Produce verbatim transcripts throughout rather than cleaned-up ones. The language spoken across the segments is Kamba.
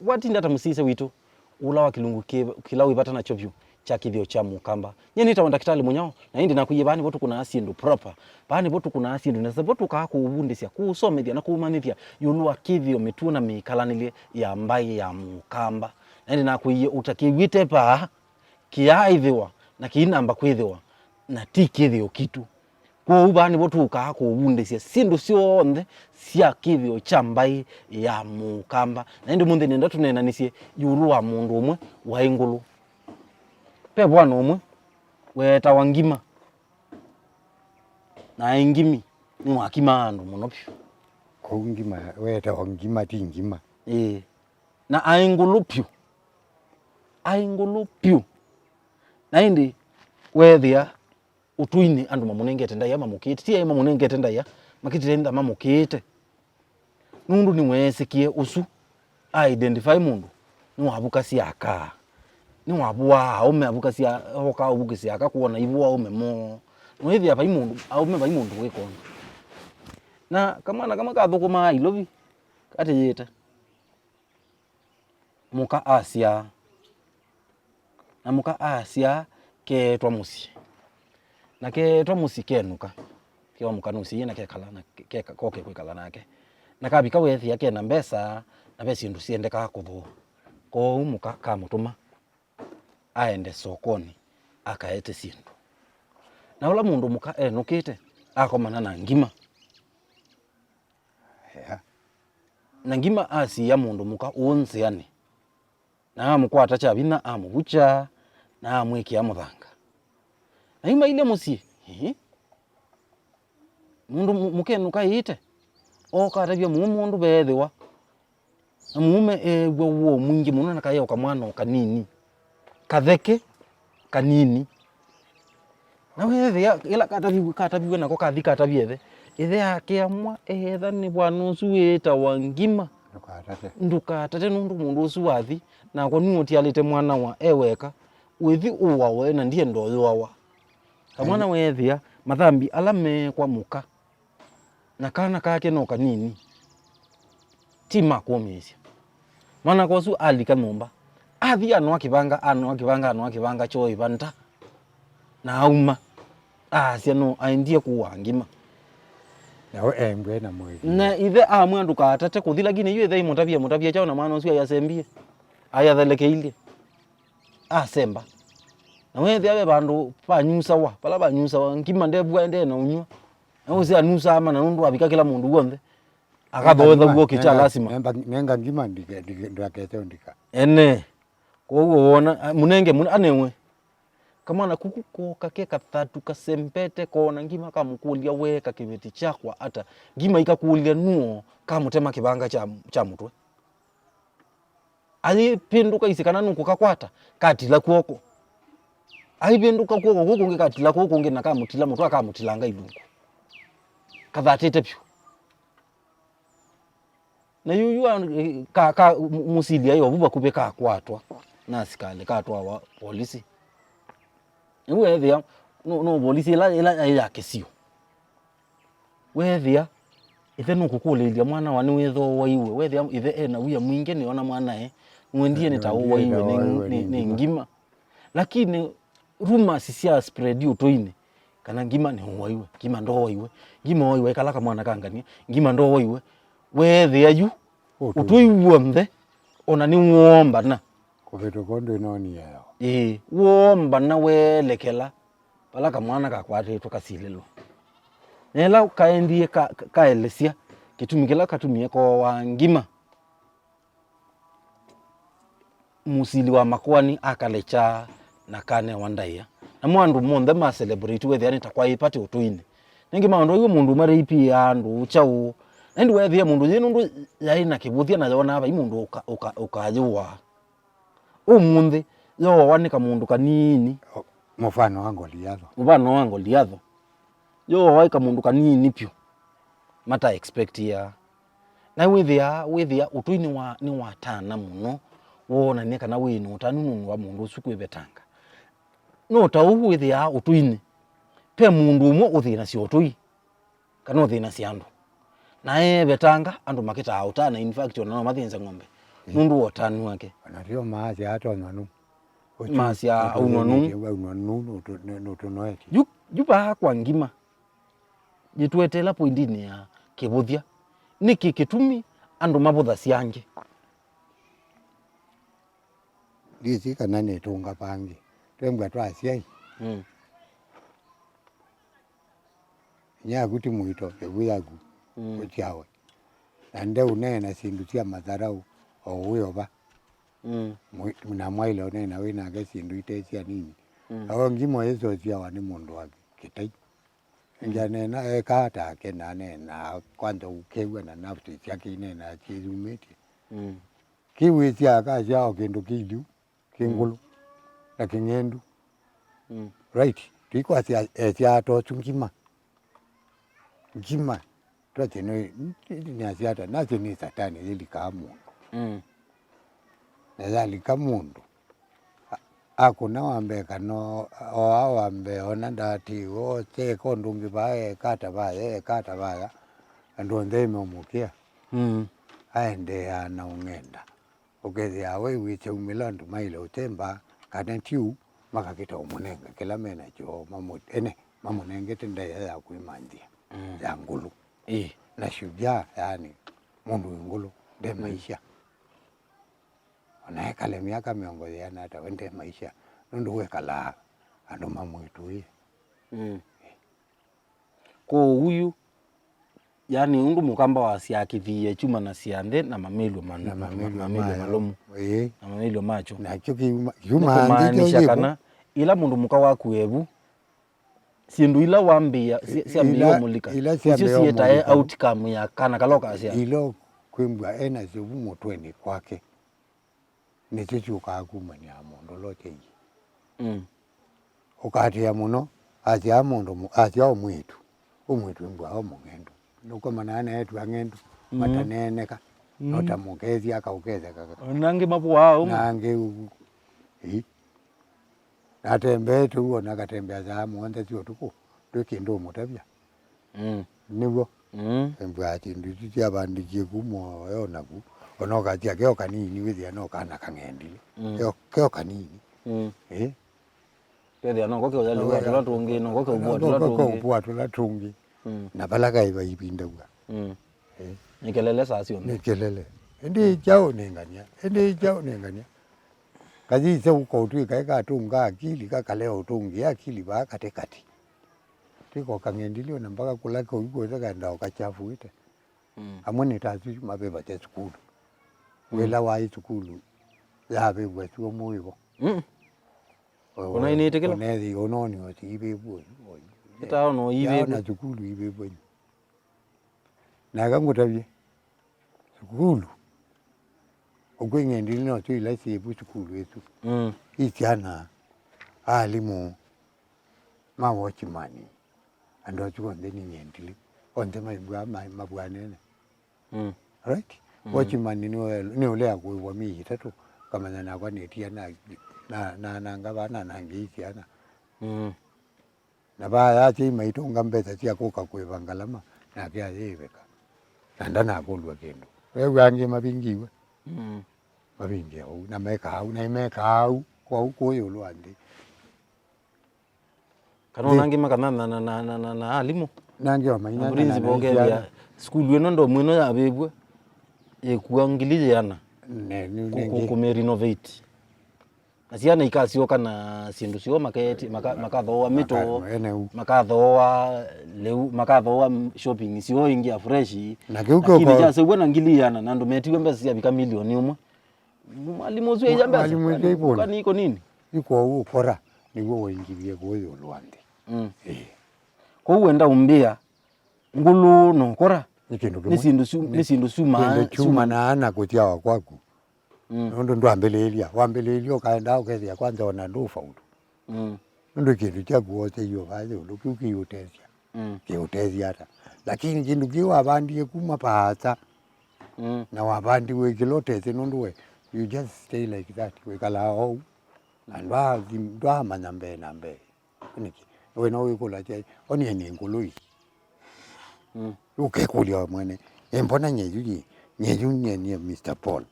Watinda ata mũsyaĩĩsya witũ ũla wa kĩlungu kĩ-, kĩla wĩ vata nakyo vyũ kya kĩthĩo kya Mũkamba? Nyie nĩtawa Ndakĩtalĩ Mũnyao, na ĩndĩ nakwĩie vaa nĩvo tũkũnaa syĩndũ proper. Vaa nĩvo tũkũnaa syĩndũ, na nĩvo tũkaa kũũvundĩsya, kũũsomethya na kũũmanyĩthya ĩũlũ wa kĩthĩo, mĩtuo na mĩkalanĩlye ya mbaĩ ya Mũkamba. Na ĩndĩ nakwĩie ũtakĩw'ĩte vaa kĩyaaĩthĩwa na kĩinamba kwĩthĩwa, na ti kĩthĩo kitũ. Kwoou vaa nĩvo tũũkaa kũũvundĩsya syĩndũ syonthe sya kĩthĩo kya mbaĩ ya Mũkamba. Na ĩndĩ ũmũnthĩ nĩenda tũneenanĩsye ĩũlũ wa mũndũ ũmwe waĩ ngũlũ. Ve vwana ũmwe weetawa Ngima. Na aĩ ngimi, nĩwakimaa andũ mũno vyũ. Kũu Ngima, weetawa Ngima, ti Ngima. Ĩĩ. Na aĩ ngũlũ vyũ. Aĩ ngũlũ vyũ. Na ĩndĩ weethĩa ũtũinĩ andũ mamũnengete ndaĩa mamũkĩĩte. Ti aĩ mamũnengete ndaĩa, makĩtĩle ntha mamũkĩĩte. Nũndũ nĩweesĩkie ũsu a identify mũndũ, nĩwavukasya aka. Nĩwavũaa aũme, avukasya, ookaa ũvukĩsya aka kwona ivũa aũme moo. Nĩwĩthĩa vai mũndũ, aũme vai mũndũ wĩkonda. Na kamwana kamwe kathũkũmaa Ilovi, katĩyĩte. Mũka asyaa. Na mũka asyaa, keetwa mũsyĩ. Na keetwa mũsyĩ, kenũka. Kewa mũka nũsyaie na kekala, na ke-, keka-, koke kwĩkala nake. Na kavika weethĩa kena mbesa, na ve syĩndũ syendekaa kũthũa. Kwoou mũka kamũtũma aende sokonĩ akaete syĩndũ. Na ũla mũndũ mũka enũkĩte, akomana na Ngima. Ea. Na Ngima asiĩa mũndũ mũka ũũ nzĩanĩ, na amũkwata kya vinya, amũvukya, na amwĩkĩa mũthanga. Na yu mailye mũsyĩ, ĩĩ, mũndũ mũ-, mũkenũka ĩĩte, ooka atavya mũũme ũndũ veethĩwa. Na mũũme eew'a woo mwingĩ mũno na kaĩ o kamwana o kanini. Katheke, kanini. Na weethĩa, ĩla kataviw'e, kataviw'e nako kathi katavye ĩthe. Ĩthe akeamwa, eetha nĩ vwana ũsu wĩtawa Ngima. Ndũkatate. Ndũkatate nũndũ mũndũ ũsu wathi, nakwa nũũ ũtialĩte mwana wa e weka, wĩthi ũwawe na ndienda ũyũawa. Kamwana weethĩa, mathambi ala meekwa mũka. Na kana kake no kanini. Ti ma kũmĩĩsya. Mwana-a-aka ũsu alika nyũmba. Athi anoa kĩvanga, anoa kĩvanga, anoa kĩvanga kyoo ĩvanda. Na auma. Aasya no aendie kũaa Ngima. Nawe embwe na mwĩĩ. Na ĩthe amwĩa ndũkatate kũthi, lakini yu ĩthe imũtavie, mũtavie kyaũ na mwana ũsu ayasembie. Ayathelekeilye. Asemba. Na weethĩa ve vandũ vanyusawa, vala vanyusawa, Ngima ndevua ende na ũnyw'a. Na ũsĩ anusaa mana nũndũ avika kĩla mũndũ w'onthe. Akathoetha w'o kĩ kya lasima. Nenga Ngima ndike-, ndike-, ndakete ũndika. Ene. Kwoou wona, a, mũnenge, mũne-, anewe. Kamwana kuku koka ke kathatu kasembete koona Ngima kamũkũlya, "Weeka kĩveti kyakwa ata?" Ngima ikakũlya nuo kamũtema kĩvanga kya, kya mũtwe. Ayĩvĩndũka isĩ kana nũkũkakwata, katila kw'oko. Ayĩvĩndũka kw'oko kũu kũngĩ, katila kũu kũngĩ, na kamũtila mũtwe, akamũtilanga ilungu. Kathatĩte vyũ. Na yu, yu, a, ka, ka, mũ-, mũsilya yo vu vakuvĩ kakwatwa na asikalĩ, katwawa polisi. Rĩu weethĩa, no, no volisi ĩla, ĩla yaĩ ya kĩsio. Weethĩa, ĩthe nũkũkũlĩĩlya mwana wa nĩwĩthooaiwe. Weethĩa ĩthe e na wia mwingĩ nĩona mwanae, nĩwendie nĩ ta ũwaiwe nĩ, nĩ, nĩ Ngima. Lakini rumors sya spread ũtũinĩ, kana Ngima nĩũwaiwe, Ngima ndooaiwe, Ngima ooaiwe, kala kamwana ka ngania, Ngima ndooaiwe. Weethĩa yu, ũtũi w'onthe, ona nĩwoombana. Kũvĩtũka ũndũ ĩnonie yo. Ĩĩ, woombana weelekela vala kamwana kakwatĩtwe kasilĩlwa. Na ĩla kaendie ka-, ka-, kaelesya kĩtumi kĩla katumie kooaa Ngima, mũsili wa makoani akalekya na kanewa ndaĩa. Namo andũ monthe ma celebrate weethĩa nĩ ta kwaĩ party ũtũinĩ. Nĩngĩ maũndũ aiwe mũndũ ũmwe rape andũ kyaũ. Na ĩndĩ weethĩa mũndũ yĩ nũndũ yaĩ na kĩvũthya na yonaa vai mũndũ ũka-, ũka-, ũkayũaa. Ũmũnthĩ, yooawa nĩ kamũndũ kanini. O, mũfano wa Ngoliatho. Mũfano wa Ngoliatho. Yooawa nĩ kamũndũ kanini vyũ. Mata expectia. Na wĩthĩaa, wĩthĩa ũtũi nĩ wa, nĩ watana mũno, woonany'a kana wĩ na ũtanu nũndũ wa mũndũ ũsu kwĩvetanga. No ta ũu wĩthĩaa ũtũinĩ, ve mũndũ ũmwe ũthĩnasya ũtũi. Kana ũthĩnasya andũ. Na eevetanga, andũ makĩtaa ũtana, in fact, ona no mathĩnze ng'ombe. nũndũ wa ũtanu wake. Ona tio maasya atonywa nũu. Ũsu Maasya aunwa nũu. Aunwa nũu nũtũ-, nũ-, nũtũnoetye. Yu, yu vaa kwa ngima. Yĩtũetela poindinĩ ya kĩvũthya. Nĩkĩ kĩtumi andũ mavũthasya angĩ? Ndĩsĩ kana nĩtũnga vangĩ. Twembwa twa asyai. Mm. Inyia yaku ti mũito, ĩvu yaku Mm. ũsyawe. Na ndeũneena syĩndũ sya matharaũ o wĩ o va. Mm. Mwi-, na mwaĩle ũneena wĩ nake syĩndũ ite sya nini. Mm. Ao ngimo ĩsu ũsyawa nĩ mũndũ wa kĩtai. Ngianena eka take na aneenaa kwanza ũkew'a na nafsi syake ineenaa syĩyumĩtye. Mm. Kĩw'ĩsya akasya o kĩndũ kĩiliu, kĩ Mm. ngũlũ, na kĩng'endu. Mm. Right? Tũikwasya esya atosu ngima. Ngima. Twasye nĩ, nĩasya ata? Nasye nĩ Satani yĩlikaa mũndũ. Mm. Na yalika mũndũ, a-, akũna wa mbee kana o-, oa wa mbee, ona ndaatĩĩwe, oseeka ũndũ ũngĩ vaa, eeka ata vaya, eeka ata vaya, andũ onthe ĩmeũmũkĩa. Mm. Aendeeaa na ũng'enda. Ũkethĩa we wĩkyaumĩla andũ maĩle ũtemba, kana ti ũu, makakĩta ũmũnenga kĩla me nakyo, mamũ-, ene, mamũnengete ndaĩa ya kwĩmanthĩa, Mm. ya ngũlũ. Ĩĩ. Na shujaa, yaani, mũndũ wĩ ngũlũ, nde Mm. maisha. Ona ekale myaka mĩongo yĩana ata, we nde maisha, nũndũ wekalaa andũ mamwĩtũĩe. Mm. Kwoou yu, yaani, ũndũ mũkamba wasyaa kĩthĩe kyumanasya nthĩ na mamĩlyo ma-, Na ma-, ma-, mamĩlyo mamĩlyo mayo. malũmu, Ĩĩ. na mamĩlyo makyo. Nakyo kiuma-, Nĩ kiuma nthĩ kyo kũmaanisya yĩvo. kana ĩla mũndũ mũka waku evu, syĩndũ ila wambĩĩa, sy-, syambĩĩa Ila, ũmũlika, ila nĩsyo syambĩĩa syĩtae ũmũlika. outcome ya kana kala ũkasyaa. Ila kwĩmbwa ena syovu mũtwenĩ kwake. Nĩsyo syũkaa kumany'a mũndũ ũla ũtethye. Mm. Ũkatĩa mũno, asyaa mũndũ mũ-, asyaa o mwĩĩtu, ũ mwĩĩtu embwa o mũng'endu. Nũkomanaa na eĩtu ang'endu, Mm. mataneeneka, Mm. no ta mũkethya akaũketheka. Na angĩ mavũaa ũmwe. Na angĩ ũu. Ĩĩ. Na atembeete ũu, ona akatembeasya mũonthesya ũtukũ, ndwĩ kĩndũ ũmũtavya. Mm. Nĩw'o. Mm. Embwa syĩndũ isu syavandĩkie kuma oyo naku. Ona ũkasya keo kanini, wĩthĩa no kana kang'endilĩ. Mm. Keo, keo kanini. Mm. Ĩĩ. Kethĩa noko keũya lĩu tũla tũngĩ, noko keũvua tũla tũngĩ. Keũvua tũla tũngĩ. Mm. Na vala kaĩ vaivindaw'a. Mm. Ĩĩ. Nĩ kelele saa syonthe. Nĩ kelele. Ĩndĩ kyaũ nĩ ngania. Ĩndĩ kyaũ nĩ ngania. Kayĩse ũkaũtw'ĩka ĩkatũnga akili, kakalea ũtũngĩa akili vaa katĩkatĩ. Tiko kang'endilĩ ona mpaka kũla kau kwĩsa kaenda o kachafuĩte. Mm. Amwe nĩ ta asu mavĩvasya sukulu. Mm. Wĩla waĩ sukulu yavĩvw'a syũmũ ĩvo. Mm. Ũnainĩtĩkĩla? Ũnethi ũnoni ũsi ivĩvw'a ũyu. Ĩtaona ivĩvw'a. Yaona sukulu ivĩvw'a yu. Na eka ngũtavye, sukulu, ũkwĩ ng'endilĩ nosyo ila syĩ vu sukulu ĩsu. Mm. I syana, alimũ, ma watchman, andũ asu onthe nĩ ng'endilĩ, onthe maimbwa ma-, mavw'anene. Mm. Right? Mm. Watchman nĩ ũle, nĩ ũle akũĩvwa myei ĩtatũ, kamanya nakwa nĩtia na, na, na, na ngavana na ngei syana. Mm. Na vaa asyai maitũnga mbesa sya kũka kũĩva ngalama, nake ayĩĩvĩka. Na ndanakũlw'a kĩndũ. Weew'a angĩ mavingiwe. Mm. Mavingie ũu, na mekaa ũu, na imekaa ũu, kwoou kũũ ĩũlũ wa nthĩ. Kana ona angĩ makanana na, na, na, na, na alimũ. Na angĩ o mainana na principal ũkethĩa syana. Sukulu ĩno ndomu ĩno yavĩvw'e, ĩkua ngili yĩana. Ne, nĩ, kũ-, nĩ kũ-, kũmĩ renovate. Na syana ikasyoka na syĩndũ syoo, maketi-, maka-, makathooa mĩtoo, makathooa lĩu, makathooa shopping syoo ĩngĩ ya fresh. Na kĩu kĩũka- Lakini kyaseũvw'a na ngili ĩana, na andũ metiwe mbesa syavika milioni ũmwe. Mwalimũ ũsu eia mbesa. Mwalimũ ũsu eivũna. Kani iko nini? Iko ũkora, nĩw'o waingĩvie kũũ ĩũlũ wa nthĩ. Mm. Ĩĩ. Kwoou wenda ũmbĩa, ngũlũ na ũkora nĩ kĩndũ kĩmwe. Nĩ syĩndũ su-, nĩ syĩndũ syumaa, kĩndũ syumanaa na kũsyawa kwaku. Mm. Nũndũ ndwambĩlĩĩlya, wambĩlĩĩlya ũkaendaa ũkethĩa kwanza ona ndũũfaulu. Mm. Nũndũ kĩndũ kyaku woseie vaa ĩũlũ, kĩu kĩiũtethya. Mm. Kĩũtethya ata? Lakini kĩndũ kĩu wavandie kuma vaasa, Mm. na wavandi wĩkĩla ũtethya nũndũ we, you just stay like that, wĩkalaa oou. Na ndwaathi-, ndwaamanya mbee na mbee. Nĩkĩ? We no wĩkũlasya, onie nĩ ngũlũ ii. Mm. Ũkekũlya we mwene, "Ĩ, mbona nyeyu yi? Nyeyu nyenie Mister Paul."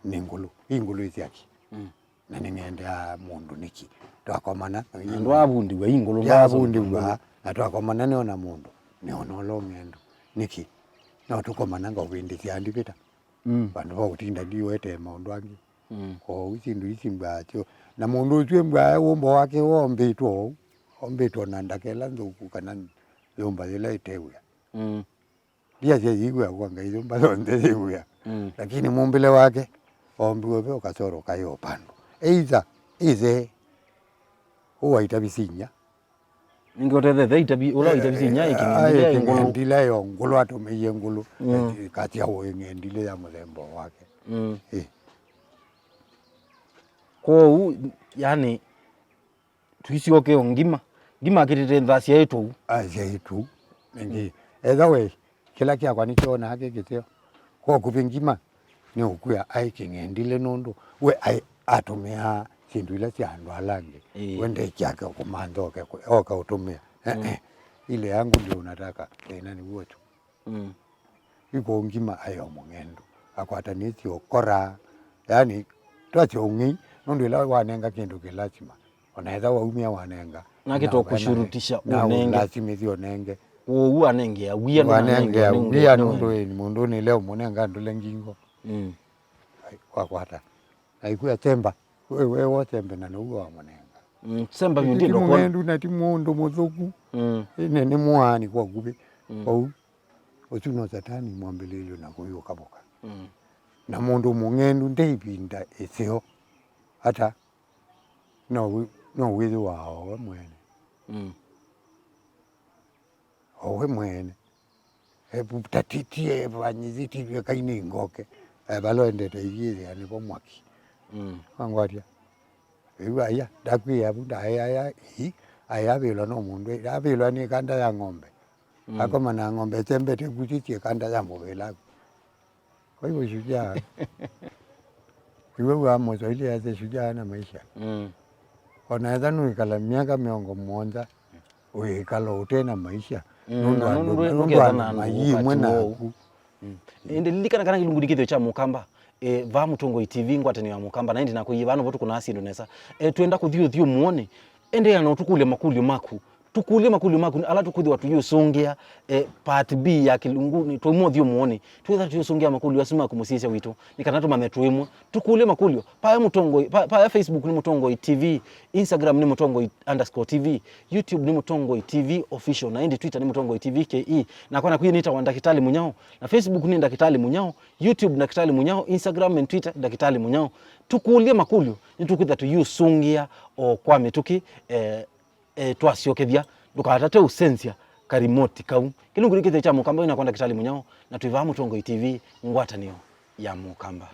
nĩ ngũlũ. Ĩ ngũlũ ĩsyaki. Mm. Na nĩng'endeaa mũndũ nĩkĩ? Twakomana. Na ndwavundiw'a ĩ ngũlũ, ndwavundiw'a, na twakomana nĩona mũndũ, nĩona ũla ũng'endu. Nĩkĩ? No tũkomana ngaũvĩndĩsya ndivĩta. Mm. Vandũ va kũtinda ndiwetee maũndũ angĩ. Mm. Kwoou syĩndũ ici mbwaa syo. Na mũndũ ũsu embwaa wũmbo wake wombĩtwe ũu. Ombĩtwe na ndaka ĩla nthũku kana nyũmba yĩla ĩte wĩa. Mm. Ndiasya yĩw'ĩa kwa Ngai, nyũmba yonthe yĩw'ĩa. Mm. Lakini mũmbĩle wake, ombiwe ve ũkasoro kaĩ o pandũ. Either, ĩthe, ũwa itavi sinya. Ningĩ ũtethethe itavi, ũla itavi sinya, ĩkĩng'endile ya ĩngũlũ. Ĩkĩng'endile yo ngũlũ, atũmĩie ngũlũ, mm, ĩkasya ũĩng'endile ya mũthemba wake. Mm. Ĩ. Kwoou, yani, tũisyoke o ngima. Ngima akĩtĩte nthasya ĩtũu. Asya ĩtũu. Nĩngĩ, etha we, kĩla kyakwa nĩkyonaa kĩ kĩseo. Kwa kũvĩ ngima, nĩ ũkwĩa aĩ kĩng'endile nũndũ we aĩ atũmĩaa syĩndũ ila sya andũ ala angĩ. Ĩĩ. We ndekyake kũmantha oke kũ-, oka ũtũmĩa. Mm. Ile yangu ndio unataka, thĩna nĩw'o ũsu. Mm. Iko ngima ayo mũng'endu. Akwatanĩsye ũkora. Yani, twasya ũng'ei, nũndũ ĩla wanenga kĩndũ kĩlasima. Ona etha waumia wanenga. Nake na tũkũshurutisha na ũnenge. Ũlasimĩthye ũnenge. Ũu anengea wia, wanengea wia nũndũ ĩ mũndũ nĩle ũmũnenga ndũle ngingo. Mm. Ai, wakwata. Aikwĩa temba. We, we wotembe na nĩw'o wamũnenga. Mm, semba. Ĩndĩ ti mũng'endu na ti mũndũ mũthũku. Mm. Ĩne nĩ mũaani kwa nguvĩ. Mm. Kwoou, ũsu no Satani mwambĩlĩlyo na kũyũkavũka. Mm. Na mũndũ mũng'endu nde ĩvinda ĩseo ata no wĩ-, no wĩthĩwa o we mwene. Mm. O we mwene. Evu-, tatitie, evanyithĩtie, kainĩ ngoke. Evala endete ithiĩthĩa nĩvo mwaki. Mm. Wangwatia. Rĩu aya, ndakwĩa vu, ndaĩ aya, ii, aya avĩlwa no mũndũ, avĩlwa nĩ kanda ya ng'ombe. Mm. Akoma na ng'ombe, ĩtembete kusisye kanda ya mũvĩla. Kwa hivyo shujaa, iwe wa Mswahili yasya shujaa hana maisha. Mm. Ona etha nũikala myaka mĩongo mũonza, ũikala ũte na maisha. Mm, nũndũ na andũ, nũndũ nũndũ ndũketha andũ na andũ mayĩmwe wakati woo naku. Mm. Ĩndĩ lilikana kana kĩlungu nĩ kĩthĩo kya Mũkamba, eh, vaa Mũtongoi T V, ngwatanĩo ya Mũkamba, na ĩndĩ nakũie vaa nĩvo tũkũnaa syĩndũ nesa. Eh, twenda kũthi ũthyũmũonĩ, endeea na ũtũkũlya makũlyo maku. Tũkũlye makũlyo maku, ala tũkwĩthĩwa tũyĩũsũngĩa, eh, part B ya kĩlungu, nĩ twauma ũthyũmũonĩ. Twĩthĩwa tũyĩũsũngĩa makũlyo asu maku mũsyaĩĩsya witũ, nĩ kana tũmanye twĩmwe. Tũkũlye makũlyo. Paya Mũtongoi, pa-, paya Facebook nĩ Mũtongoi T V, Instagram nĩ Mũtongoi underscore T V, YouTube nĩ Mũtongoi T V Official, na ĩndĩ Twitter nĩ Mũtongoi T V K E. Nakwa nakwĩie nĩtawa Ndakĩtalĩ Mũnyao, na Facebook nĩ Ndakĩtalĩ Mũnyao, YouTube Ndakĩtalĩ Mũnyao, Instagram and Twitter Ndakĩtalĩ Mũnyao. Tũkũlye makũlyo, nĩtũkwĩthĩwa tũyĩũsũngĩa o kwa mĩtũkĩ, eh, eh, twasyokethya, ndũkatate ũsenzya karimoti kau. Kĩlungu nĩ kĩthĩo kya Mũkamba, wĩ nakwa Ndakĩtalĩ Mũnyao, na twĩ vaa Mũtongoi T V, ngwatanĩo ya Mũkamba.